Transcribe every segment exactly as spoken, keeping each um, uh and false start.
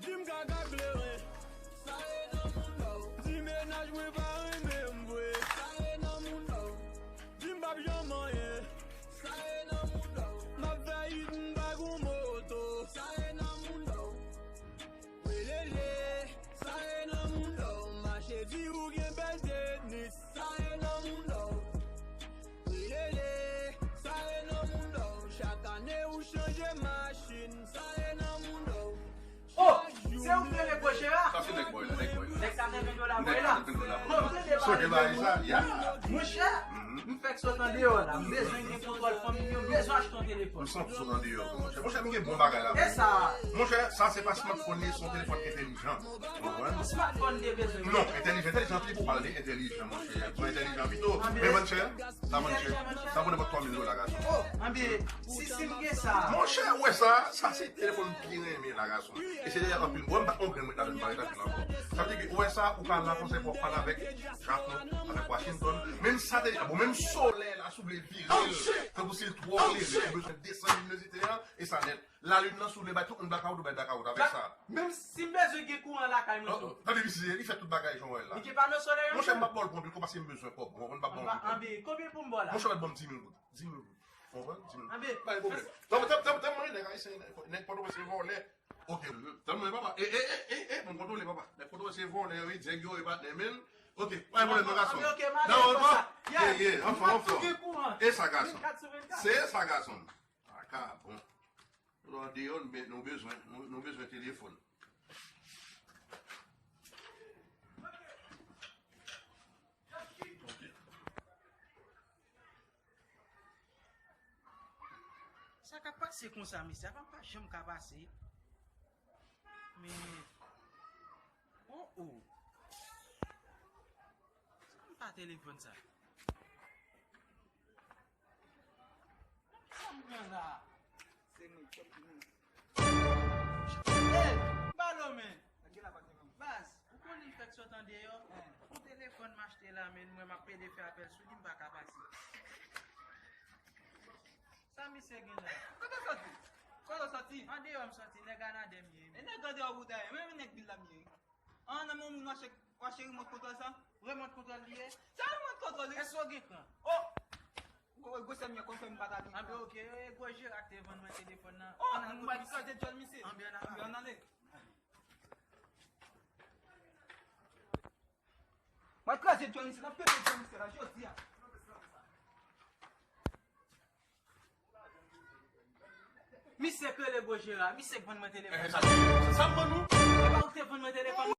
Di m kaka kleren, sa e nan moun dòw. Di mennaj mwen pa renmen m vre, sa e nan moun dòw. Di m p ap janm anyen, sa e nan moun dòw. M ap fè it, m pa gon moto, sa e nan moun dòw. Welele, sa e nan moun dòw. Mache di ou gen bèl tenis, sa e nan moun dòw. Welele, sa e nan moun dòw. Chak ane ou chanje machin, sa e nan moun dòw. Oh, se ou k rele Gwo Jera? Sa se nèg bòy la, nèg bòy la. Nèg katreven dola bòy la. Nèg katreven dola bòy la. Bon, tande bagay sa. Sonje bagay sa, ya. Monchè, m fèk sot andeyò la. M bezwen gen kontwòl fanmi m yo. M bezwen achte yon telefòn. M santi w sot andeyò tou, monchè. Monchè, nou gen bon bagay la. E sa? Monchè, sa se pa smartphone li, se yon telefòn entèlijan. Ou konprann? Smartphone de bezwen. Non, entèlijan, entèlijan, pi pou pale de entèlijan, monchè. Bon, entèlijan pito. Men, monchè, sa vann chè. Sa pou nenpòt twa mil dola, gason. Oh, anben, si, si m gen sa. Monchè, ou wè sa? Sa se telefòn m pi renmen la, gason. E se dèyè anpil. Bon, m pa t on grenn mwen t ap parèt anpil ankò. Sa vle di ke, ou wè sa, ou ka la konsa, w ap pale avèk Japon, avèk Washington. Menm sa te, bon, menm solèy la, si w vle vire l, tankou si l twò lere, ou bezwen desann liminozite a, e sa nèt. Lalin nan, si w vle bay tout moun blakawout, ou bay blakawout avèk sa. Menm si m bezwen gen kouran lakay mwen tou. Tande misye, li fè tout bagay jan w wè l la. Li gen pano solèy. Monchè, m ap ba w l pou anpil kòb paske m bezwen kòb. Ou konprann, m ap ba w anpil kòb. Anben, konbyen pou m ba w la? Monchè, w ap ban m di mil goud. Di mil goud. Anben, pa gen pwoblèm. Tann mwen, tann mwen, nèg ayisyen, nèg Pòtoprens se vòlè. Oke, tann mwen, papa. E, e, e, e, e, bon, kontwole, papa. Nèg Pòtoprens se vòlè, wi, djèg yo, e pa t menm. Oke, pa gen pwoblèm, non, gason. Anben, oke, m ale konsa. Ye, ye, anfòm, anfòm. E sa, gason. Se sa, gason. Aka, bon. Nou andeyò, nou be-, nou bezwen, nou, nou bezwen telefòn. Sa k ap pase konsa, mesye? Sa pa, pa janm ka pase. Men, oh, oh. Sa m pa telefòn sa? Sa m pran la? Se mwen k ap vini. Ey, balo, men. Baz, ou konn li fèk sot andeyò? Yon telefòn m achte la, men mwen m ap pede fè apèl sou li, m pa ka pase. Sa misye gen la? Kote w soti? Kote w soti? Andeyò m soti, nèg Anadè m ye. E nèg andeyò bout a ye, mwen menm nèg vil la m ye. An, nan men yon moun w achte, w achte remòt kontwòl sa? Remòt kontwòl li ye? Sa remòt kontwòl li? Èske w gen kran? Oh! Gwo, gwo sè m yo konn fè m pa ta gen kran. Anben, oke, e gwo Jera k te vann mwen telefòn nan. Oh, m pral kraze djòl misye. Anben, ann ale. Anben, ann ale. M pral kraze djòl misye, n ap pete djòl misye la jodi a. Misye k rele Gwo Jera, misye k vann mwen telefòn. Eh, sa, sa m vann ou? E pa ou k te vann mwen telefòn?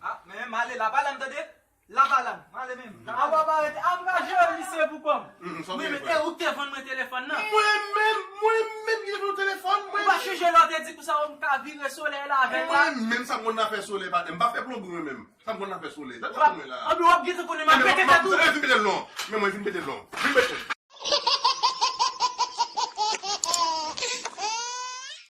Ah, men m ale la, pa la m tande. La pa la, m ale menm. A w ap arete, a m ka jere misye pou kò m. Mwen menm, e ou k te vann mwen telefòn nan? Mwen menm, mwen menm ki te vann ou telefòn, mwen. Ou pa chonje lè w te di konsa ou m ka vire solèy la avè l la? Mwen menm, sa m konn nan afè solèy, patnè, m pa fè plonbri mwen menm. Sa m konn nan afè solèy. Sa m konn la. Anben, w ap gentan konnen m ap pete tèt ou. Vin pete l non. Men mwen vin pete l non. Vin pete.